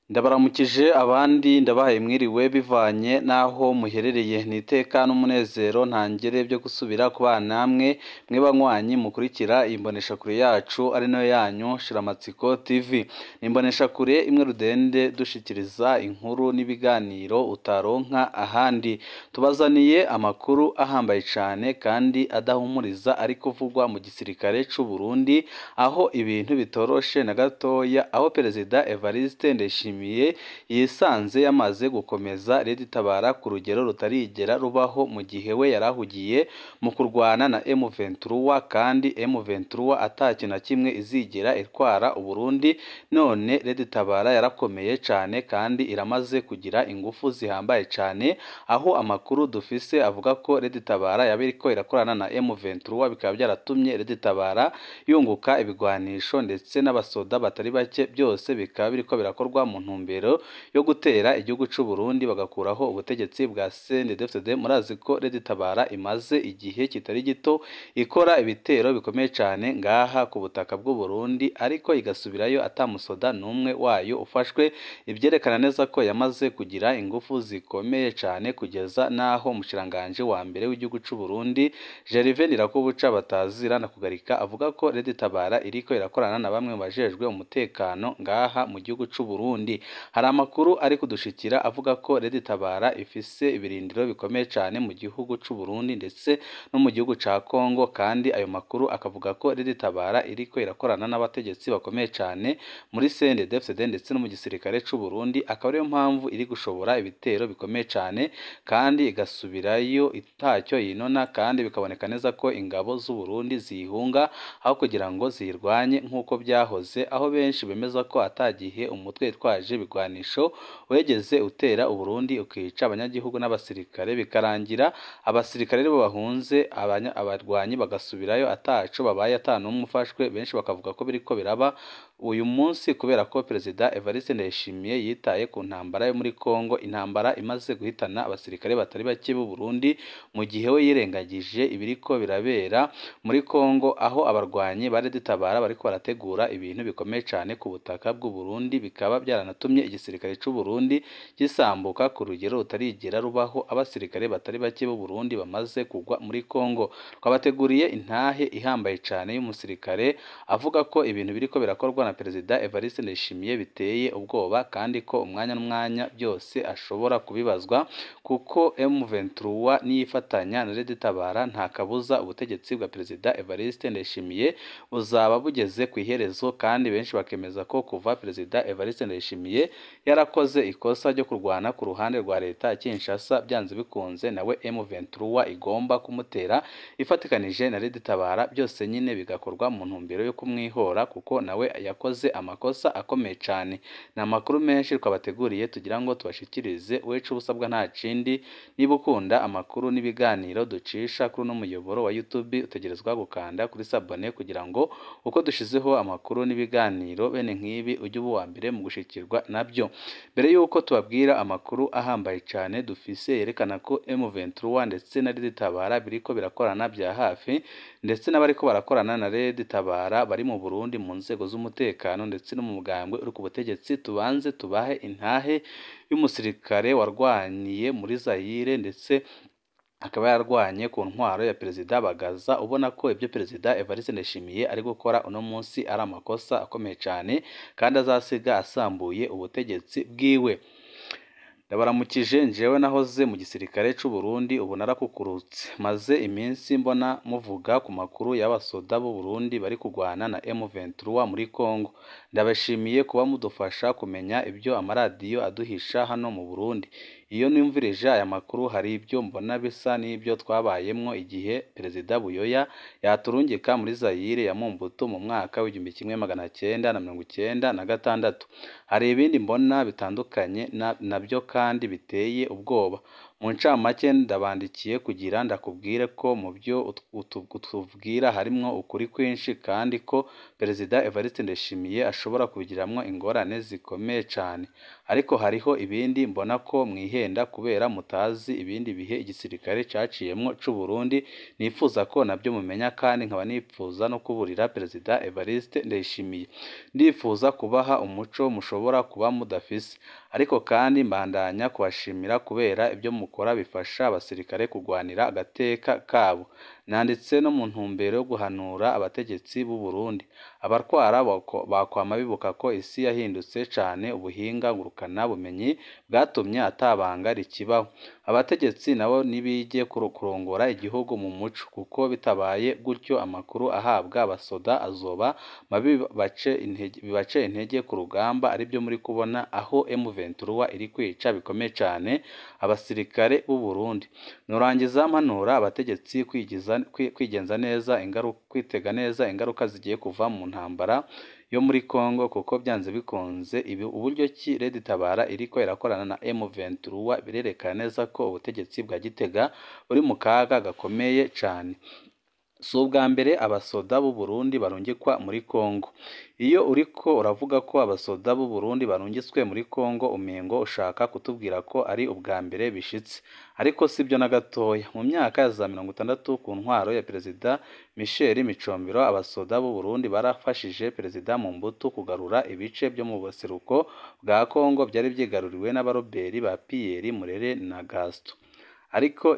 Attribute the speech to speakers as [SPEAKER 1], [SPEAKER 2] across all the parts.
[SPEAKER 1] Ndabaramukije abandi ndabahaye mwiriwe bivanye n'aho muherereye, ni iteka n'umunezero ntangere byo gusubira kubana namwe mwe banywanyi mukurikira iyi mboneshakure yacu ari nayo yanyu Shiramatsiko TV. Ni imboneshakure imwe rudende dushikiriza inkuru n'ibiganiro utaronka ahandi. Tubazaniye amakuru ahambaye cane kandi adahumuriza ari kuvugwa mu gisirikare c'u Burundi, aho ibintu bitoroshe na gatoya, aho Perezida Evariste Ndayishimiye yisanze yamaze gukomeza Red Tabara ku rugero rutarigera rubaho mu gihe we yarahugiye mu kurwana na M23, kandi M23 atakintu na kimwe izigera itwara Uburundi. None Red Tabara yarakomeye cane kandi iramaze kugira ingufu zihambaye cane, aho amakuru dufise avuga ko Red Tabara yaba iriko irakorana na M23, bikaba byaratumye Red Tabara yunguka ibigwanisho ndetse n'abasoda batari bake, byose bikaba biriko birakorwa mu ntumbero yo gutera igihugu c'u Burundi bagakuraho ubutegetsi bwa CNDD-FDD. Murazi ko Red Tabara imaze igihe kitari gito ikora ibitero bikomeye cane ngaha ku butaka bw'u Burundi, ariko igasubirayo atamusoda n'umwe wayo ufashwe, ivyerekana neza ko yamaze kugira ingufu zikomeye cane, kugeza naho umushikiranganji wa mbere w'igihugu c'u Burundi Gervais Ndirakobuca batazira na kugarika avuga ko Red Tabara iriko irakorana na bamwe mu bajejwe umutekano ngaha mu gihugu c'u Burundi. Hari amakuru ari kudushikira avuga ko Red Tabara ifise ibirindiro bikomeye cane mu gihugu c'u Burundi ndetse no mu gihugu ca Congo, kandi ayo makuru akavuga ko Red Tabara iriko irakorana n'abategetsi bakomeye cane muri CNDD-FDD ndetse no mu gisirikare c'u Burundi, akaba ariyo mpamvu iri gushobora ibitero bikomeye cane kandi igasubirayo itacyo yinona, kandi bikaboneka neza ko ingabo z'u Burundi ziyihunga aho kugira ngo ziyirwanye nk'uko byahoze, aho benshi bemeza ko atagihe umutwe witwaje ibigwanisho wegeze utera Uburundi ukica abanyagihugu n'abasirikare, bikarangira abasirikare aribo bahunze, abarwanyi bagasubirayo ataco babaye, ata n'umwe ufashwe. Benshi bakavuga ko biriko biraba uyu munsi kubera ko Perezida Evariste Ndayishimiye yitaye ku ntambara yo muri Congo, intambara imaze guhitana abasirikare batari bake b'u Burundi, mu gihe we yirengagije ibiriko birabera muri Congo, aho abarwanyi ba Red Tabara bariko barategura ibintu bikomeye cane ku butaka bw'u Burundi, bikaba byaranatumye igisirikare c'u Burundi gisambuka ku rugero rutarigera rubaho, abasirikare batari bake b'u Burundi bamaze kugwa muri Congo. Twabateguriye intahe ihambaye cane y'umusirikare avuga ko ibintu biriko birakorwa na Perezida Evariste Ndayishimiye biteye ubwoba, kandi ko umwanya n'umwanya byose ashobora kubibazwa, kuko M23 niyifatanya na Red Tabara nta kabuza ubutegetsi bwa Perezida Evariste Ndayishimiye buzaba bugeze ku iherezo. Kandi benshi bakemeza ko kuva Perezida Evariste Ndayishimiye yarakoze ikosa ryo kurwana ku ruhande rwa leta ya Kinshasa, byanze bikunze nawe M23 igomba kumutera ifatikanije na Red Tabara, byose nyine bigakorwa mu ntumbero yo kumwihora, kuko nawe yakoze amakosa akomeye cane. Ni amakuru menshi twabateguriye tugira ngo tubashikirize, wecu ubusabwa nta kindi, niba ukunda amakuru n'ibiganiro ducisha kuri uno muyoboro wa YouTube, utegerezwa gukanda kuri sabone kugira ngo uko dushizeho amakuru n'ibiganiro bene nk'ibi ujye uba uwa mbere mu gushikirwa nabyo. Mbere y'uko tubabwira amakuru ahambaye cane dufise yerekana ko M23 ndetse na Red Tabara biriko birakorana bya hafi, ndetse n'abariko barakorana na Red Tabara bari mu Burundi mu nzego z'umutekano ndetse no mu mugambwe uri ku butegetsi, tubanze tubahe intahe y'umusirikare warwaniye muri Zaire ndetse akaba yarwanye ku ntwaro ya Perezida Bagaza, ubona ko ibyo Perezida Evariste Ndayishimiye ari gukora uno munsi ari amakosa akomeye cane kandi azasiga asambuye ubutegetsi bwiwe. Ndabaramukije, njewe nahoze mu gisirikare c'u Burundi, ubu narakukurutse. Maze iminsi mbona muvuga ku makuru y'abasoda b'u Burundi bari kurwana na M23 muri Congo. Ndabashimiye kuba mudufasha kumenya ibyo amaradiyo aduhisha hano mu Burundi. Iyo numvirije aya makuru hari ibyo mbona bisa n'ibyo twabayemwo igihe Perezida Buyoya yaturungika muri Zaire ya Mobutu mu mwaka w'1996. Hari ibindi mbona bitandukanye nabyo kandi biteye ubwoba. Mu ncamake ndabandikiye kugira ndakubwire ko mu byo utubwira harimwo ukuri kwinshi kandi ko Perezida Evariste Ndayishimiye ashobora kubigiramwo ingorane zikomeye cane. Ariko hariho ibindi mbona ko mwihenda kubera mutazi ibindi bihe igisirikare caciyemwo c'u Burundi, nifuza ko nabyo mumenya kandi nkaba nipfuza no kuburira Perezida Evariste Ndayishimiye. Ndifuza kubaha umuco mushobora kuba mudafise. Ariko kandi mbandanya kubashimira kubera ibyo mukora bifasha abasirikare kugwanira agateka kabo. Nanditse no mu ntumbero yo guhanura abategetsi b'u Burundi. Abatwara bakwama bibuka ko isi yahindutse cane, ubuhinga ngurukana bumenyi bwatumye atabanga rikibaho. Abategetsi nabo nibige kurongora igihugu mu muco, kuko bitabaye gutyo amakuru ahabwa abasoda azoba mabi bibace intege ku rugamba, aribyo muri kubona aho M23 iri kwica bikomeye cane abasirikare b'u Burundi. Nurangiza mpanura abategetsi kwigenza neza kwitega neza ingaruka zigiye kuva mu ntambara yo muri Congo, kuko byanze bikunze ibi uburyo ki Red Tabara iriko irakorana na M23 birerekana neza ko ubutegetsi bwa Gitega buri mu kaga gakomeye cane. Si ubwa mbere abasoda b'u Burundi barungikwa muri Congo. Iyo uriko uravuga ko abasoda b'u Burundi barungitswe muri Congo umengo ushaka kutubwira ko ari ubwa mbere bishitse, ariko sibyo na gatoya. Mu myaka ya za 60 ku ntwaro ya Perezida Michel Micombero, abasoda b'u Burundi barafashije Perezida Mobutu kugarura ibice byo mu buseruko bwa Congo byari byigaruriwe n'abaroberi ba Pierre Murere na Gaston. Ariko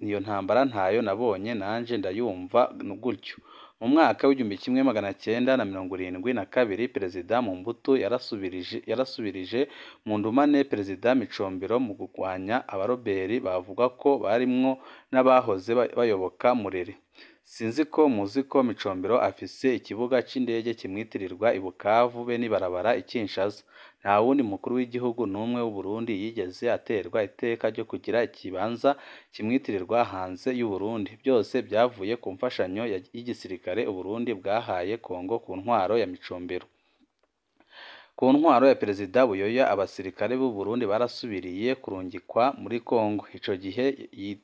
[SPEAKER 1] iyo ntambara ntayo nabonye nanje ndayumva gutyo. Mu mwaka w'1972 Perezida Mobutu yarasubirije mu ndumane Perezida Micombero mu kugwanya abaroberi bavuga ko barimwo n'abahoze bayoboka Murere. Sinzi ko muzi ko Micombero afise ikibuga c'indege kimwitirirwa i Bukavu be n'ibarabara i Kinshasa. Nta wundi mukuru w'igihugu n'umwe w'u Burundi yigeze aterwa iteka ryo kugira ikibanza kimwitirirwa hanze y'u Burundi. Byose byavuye ku mfashanyo y'igisirikare u Burundi bwahaye Congo ku ntwaro ya Micombero. Ku ntwaro ya Perezida Buyoya, abasirikare b'u Burundi barasubiriye kurungikwa muri Congo. Ico gihe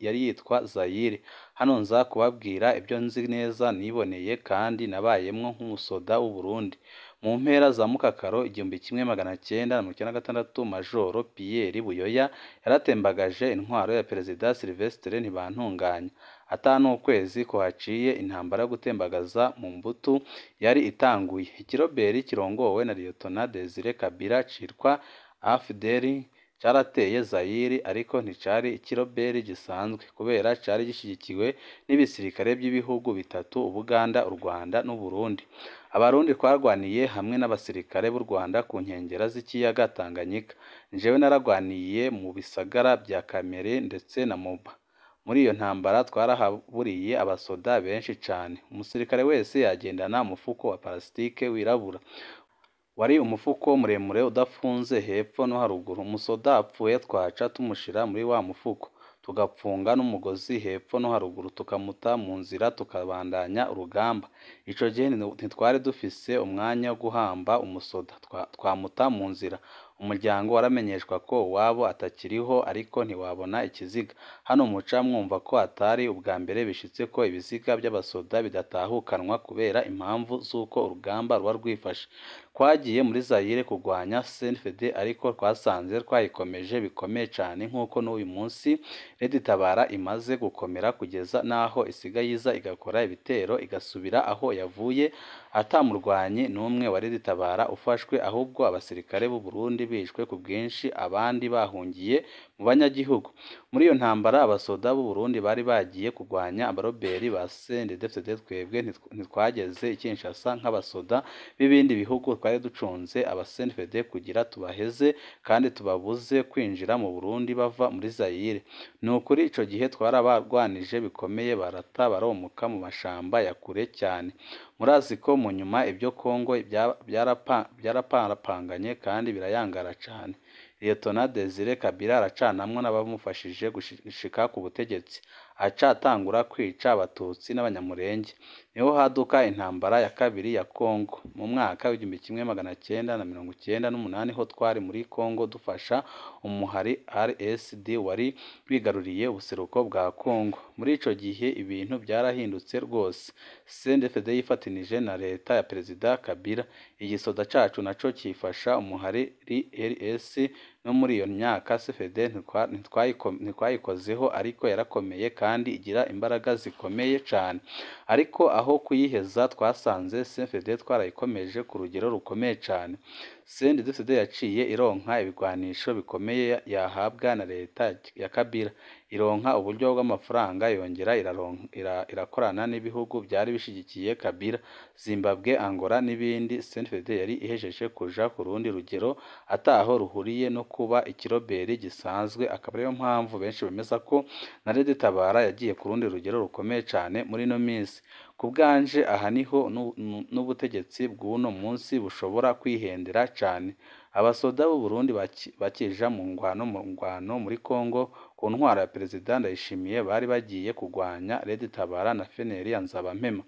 [SPEAKER 1] yari yitwa Zaire. Hano nza kubabwira ibyo nzi neza niboneye kandi nabayemwo nk'umusoda w'u Burundi. Mu mpera za Mukakaro 1996, Majoro Pierre Buyoya yaratembagaje intwaro ya Perezida Sylvestre Ntibantunganya. Ata n'ukwezi kuhaciye intambara yo gutembagaza Mobutu yari itanguye. Ikiroberi kirongowe na Lieutenant Desire Kabila citwa AFDL carateye Zaire, ariko nticari ikiroberi gisanzwe kubera cari gishigikiwe n'ibisirikare by'ibihugu bitatu: Ubuganda, u Rwanda n'u Burundi. Abarundi twarwaniye hamwe n'abasirikare b'u Rwanda ku nkengera z'ikiyaga Tanganyika. Jewe naragwaniye mu bisagara bya Kamere ndetse na Moba. Muri iyo ntambara twarahaburiye abasoda benshi cane. Umusirikare wese yagendana umufuko wa parasitike wirabura. Wari umufuko muremure udafunze hepfo no haruguru. Umusoda apfuye twaca tumushira muri wa mufuko, tugapfunga n'umugozi hepfo no haruguru, tukamuta mu nzira tukabandanya urugamba. Ico gihe ntitwari dufise umwanya wo guhamba umusoda, twamuta mu nzira. Umuryango waramenyeshwa ko uwabo atakiriho, ariko ntiwabona ikiziga. Hano muca mwumva ko atari ubwa mbere bishitse ko ibiziga by'abasoda bidatahukanwa kubera impamvu z'uko urugamba ruba rwifashe. Twagiye muri Zaire kugwanya CNFD, ariko twasanze twayikomeje bikomeye cane, nk'uko n'uyu munsi Red Tabara imaze gukomera kugeza n'aho isigaye iza igakora ibitero igasubira aho yavuye, atamurwanyi n'umwe wa Red Tabara ufashwe, ahubwo abasirikare b'u Burundi bishwe ku bwinshi, abandi bahungiye mu banyagihugu. Muri iyo ntambara abasoda b'u Burundi bari bagiye kugwanya abaroberi ba CNDD-FDD. Twebwe ntitwageze i Kinshasa nk'abasoda b'ibindi bihugu, twari ducunze aba CNDD-FDD kugira tubaheze kandi tubabuze kwinjira mu Burundi bava muri Zaire. Ni ukuri ico gihe twarabarwanije bikomeye, barata baromoka mu mashamba ya kure cyane. Murazi ko mu nyuma ibyo Congo byaraparapanganye kandi birayangara cane. Lieutenant Desire Kabila aracanamwo n'abamufashije gushika ku butegetsi. aca atangura kwica Abatutsi n'Abanyamulenge. Niho haduka intambara ya kabiri ya Kongo. Mu mwaka w'1998 ho twari muri Kongo dufasha umuhari RSD wari wigaruriye ubuseruko bwa Kongo. Muri ico gihe ibintu byarahindutse rwose. CNDD-FDD yifatanije na leta ya Perezida Kabila. Igisoda cacu naco cifasha umuhari RS. No muri iyo myaka CFD ntitwayikozeho, ariko yarakomeye kandi igira imbaraga zikomeye cane. Ariko aho kuyiheza twasanze CFD twarayikomeje ku rugero rukomeye cane. CNDD-FDD yaciye ironka ibigwanisho bikomeye yahabwa na leta ya Kabila, ironka uburyo bw'amafaranga, yongera irakorana n'ibihugu byari bishigikiye Kabila, Zimbabwe, Angola n'ibindi. CNDD-FDD yari ihejeje kuja ku rundi rugero ataho ruhuriye no kuba ikiroberi gisanzwe, akaba ariyo mpamvu benshi bemeza ko na Red Tabara yagiye ku rundi rugero rukomeye cane muri ino minsi. Ku bwanje aha niho n'ubutegetsi bw'uno munsi bushobora kwihendera cane. Abasoda b'u Burundi bakija mu ngwano muri Kongo ku ntwaro ya Perezida Ndayishimiye bari bagiye kugwanya Red Tabara na FNL ya Nzabampema.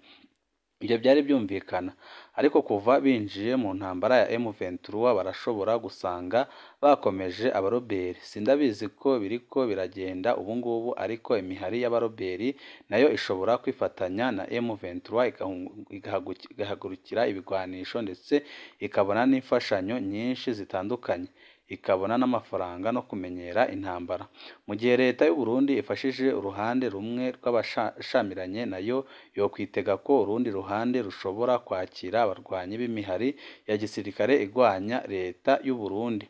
[SPEAKER 1] Ibyo byari byumvikana, ariko kuva binjiye mu ntambara ya M23 barashobora gusanga bakomeje abaroberi. Sindabizi ko biriko biragenda ubungubu, ariko imihari y'abaroberi nayo ishobora kwifatanya na M23 igahagurukira ibigwanisho, ndetse ikabona n'imfashanyo nyinshi zitandukanye, ikabona n'amafaranga no kumenyera intambara. Mu gihe leta y'u Burundi ifashije uruhande rumwe rw'abashamiranye, nayo yokwitega ko urundi ruhande rushobora kwakira abarwanyi b'imihari ya gisirikare igwanya leta y'u Burundi.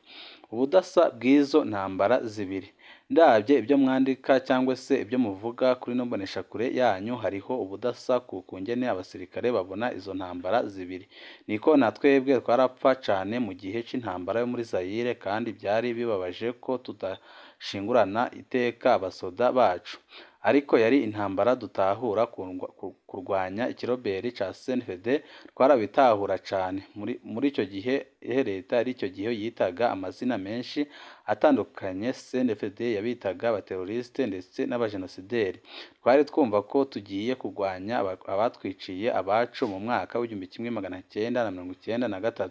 [SPEAKER 1] Ubudasa bw'izo ntambara zibiri. Ndabye ibyo mwandika cyangwa se ibyo muvuga kuri ino mboneshakure yanyu, hariho ubudasa ku kungene abasirikare babona izo ntambara zibiri. Niko na twebwe twarapfa cane mu gihe c'intambara yo muri Zaire, kandi byari bibabaje ko tudashingurana iteka abasoda bacu. Ariko yari intambara dutahura kurwanya ikiroberi ca CNDD, twarabitahura cane. Muri icyo gihe leta yari icyo gihe yitaga amazina menshi atandukanye. CNDD yabitaga abateroriste ndetse n'abajenosideri. Twari twumva ko tugiye kurwanya abatwiciye abacu mu mwaka w'1993.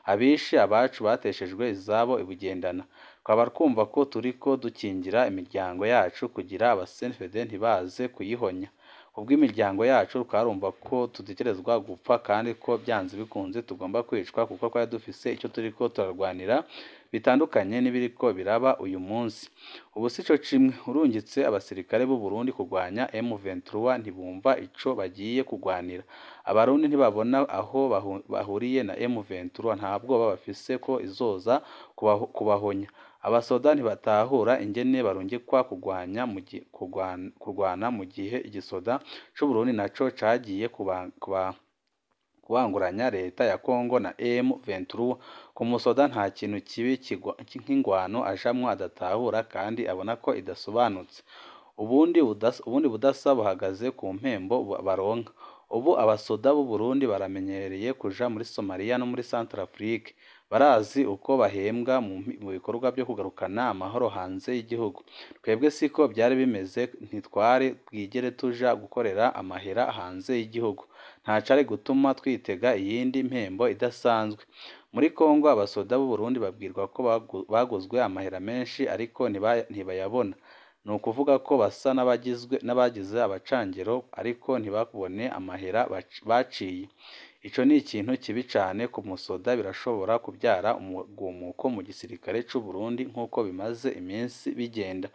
[SPEAKER 1] Abishe abacu bateshejwe izabo i Bugendana. Twaba twumva ko turiko dukingira imiryango yacu kugira aba CNDD ntibaze kuyihonya. Kubw'imiryango yacu twarumva ko tutekerezwa gupfa, kandi ko byanze bikunze tugomba kwicwa, kuko twari dufise icyo turiko turarwanira bitandukanye n'ibiriko biraba uyu munsi. Ubu sico cimwe, urungitse abasirikare b'u Burundi kurwanya M23 ntibumva ico bagiye kurwanira. Abarundi ntibabona aho bahuriye na M23, nta bwoba bafise ko izoza kubahonya. Abasoda ntibatahura ingene barungikwa kurwana mu gihe igisoda c'u Burundi naco cagiye kubanguranya leta ya Kongo na M23. Ku musoda nta kintu kibi nk'ingwano ajamwo adatahura kandi abona ko idasobanutse. Ubundi budasa buhagaze ku mpembo baronka. Ubu abasoda b'u Burundi baramenyereye kuja muri Somalia no muri Centrafrique. Barazi uko bahembwa mu bikorwa byo kugarukana amahoro hanze y'igihugu. Twebwe siko byari bimeze, ntitwari bwigere tuja gukorera amahera hanze y'igihugu. Ntacari gutuma twitega iyindi mpembo idasanzwe. Muri Kongo abasoda b'u Burundi babwirwa ko baguzwe amahera menshi, ariko ntibayabona. Ni ukuvuga ko basa n'abagize abacangero, ariko ntibabone amahera baciye. Ico ni ikintu kibi cane ku musoda, birashobora kubyara umugumuko mu gisirikare c'u Burundi nk'uko bimaze iminsi bigenda.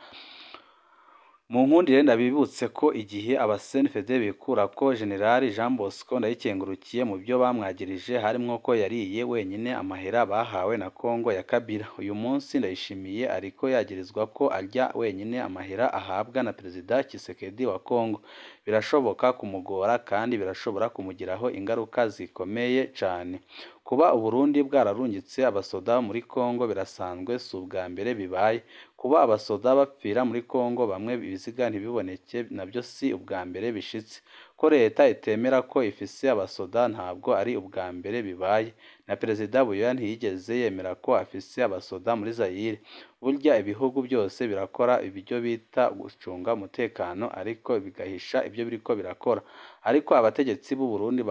[SPEAKER 1] Mu nkundire ndabibutse ko igihe aba CNDD bikura ko General Jean Bosco Ndayikengurukiye mu byo bamwagirije harimwo ko yariye wenyine amahera bahawe na Kongo ya Kabila. Uyu munsi Ndayishimiye ariko yagirizwa ko arya wenyine amahera ahabwa na Perezida Tshisekedi wa Kongo. Birashoboka kumugora kandi birashobora kumugiraho ingaruka zikomeye cane. Kuba Uburundi bwararungitse abasoda muri Kongo birasanzwe, si ubwa mbere bibaye. Kuba abasoda bapfira muri Kongo bamwe ibiziga ntibiboneke nabyo si ubwa mbere bishitse. Ko leta itemera ko ifise abasoda ntabwo ari ubwa mbere bibaye. Na Perezida Buyoya ntiyigeze yemera ko afise abasoda muri Zaire. Burya ibihugu byose birakora ibyo bita gucunga umutekano ariko bigahisha ibyo biriko birakora. Ariko abategetsi b'u Burundi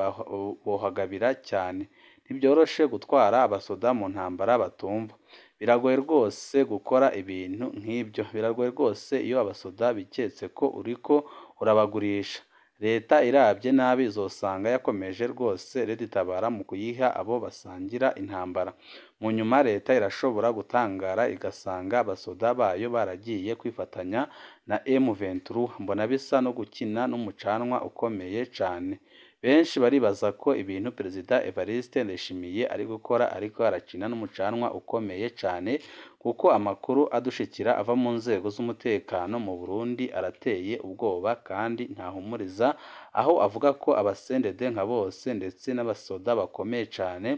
[SPEAKER 1] bohagabira cyane. Ntibyoroshe gutwara abasoda mu ntambara batumva. Biragoye rwose gukora ibintu nk'ibyo. Biragoye rwose iyo abasoda biketse ko uriko urabagurisha. Leta irabye nabi izosanga yakomeje rwose Red Tabara mu kuyiha abo basangira intambara. Mu nyuma leta irashobora gutangara igasanga abasoda bayo baragiye kwifatanya na M23. Mbona bisa no gukina n'umucanwa ukomeye cane. Benshi baribaza ko ibintu Perezida Evariste Ndayishimiye ari gukora ariko arakina n'umucanwa ukomeye cane, kuko amakuru adushikira ava mu nzego z'umutekano mu Burundi arateye ubwoba kandi ntahumuriza, aho avuga ko abasendede nka bose ndetse n'abasoda bakomeye cane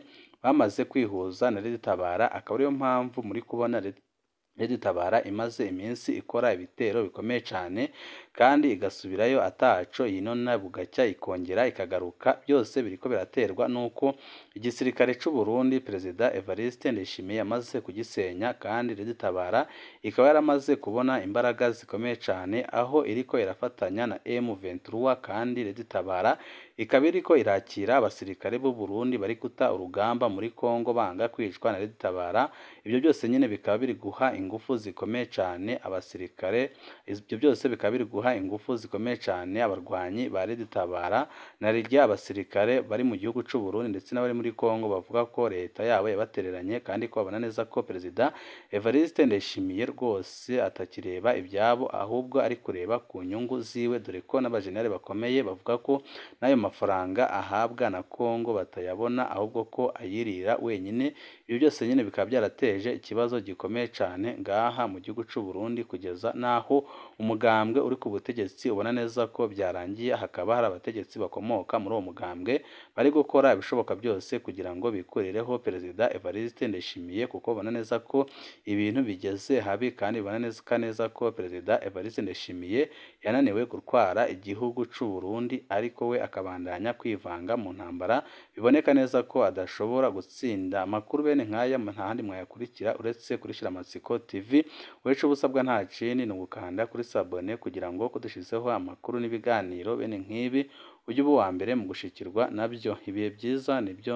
[SPEAKER 1] bamaze kwihuza na Red Tabara, akaba ariyo mpamvu muri kubona Red Tabara imaze iminsi ikora ibitero bikomeye cane kandi igasubirayo ataco yinona, bugacya ikongera ikagaruka. Byose biriko biraterwa nuko igisirikare c'u Burundi Perezida Evariste Ndayishimiye yamaze kugisenya, kandi Red Tabara ikaba yaramaze kubona imbaraga zikomeye cane, aho iriko irafatanya na M23, kandi Red Tabara ikaba iriko irakira abasirikare b'u Burundi bari guta urugamba muri Kongo banga kwicwa na Red Tabara. Ibyo byose nyine bikaba biri guha ingufu zikomeye cane abasirikare, ibyo byose bikaba biri guha ingufu zikomeye cane abarwanyi ba Red Tabara na rirya abasirikare bari mu gihugu c'u Burundi ndetse n'abari muri Kongo bavuga ko leta yabo yabatereranye, kandi ko babona neza ko Perezida Evariste Ndayishimiye rwose atakireba ibyabo ahubwo ari kureba ku nyungu ziwe, dore ko n'abajenerali bakomeye bavuga ko n'ayo mafaranga ahabwa na Kongo batayabona ahubwo ko ayirira wenyine. Ibyo byose nyine bikaba byarateje ikibazo gikomeye cane ngaha mu gihugu c'u Burundi, kugeza naho umugambwe uri ku butegetsi ubona neza ko byarangiye, hakaba hari abategetsi bakomoka muri uwo mugambwe bari gukora ibishoboka byose kugira ngo bikurireho Perezida Evariste Ndayishimiye, kuko babona neza ko ibintu bigeze habi, kandi babona neza ko Perezida Evariste Ndayishimiye yananiwe gutwara igihugu c'u Burundi, ariko we akabandanya kwivanga mu ntambara biboneka neza ko adashobora gutsinda. Amakuru bene nk'aya nta handi mwayakurikira uretse kuri Shiramatsiko TV. Wecu ubusabwa nta kindi ni ugukanda kuri sabone kugira ngo kudushizeho amakuru n'ibiganiro bene nk'ibi ujye uba uwa mbere mu gushikirwa nabyo. Ibihe byiza nibyo.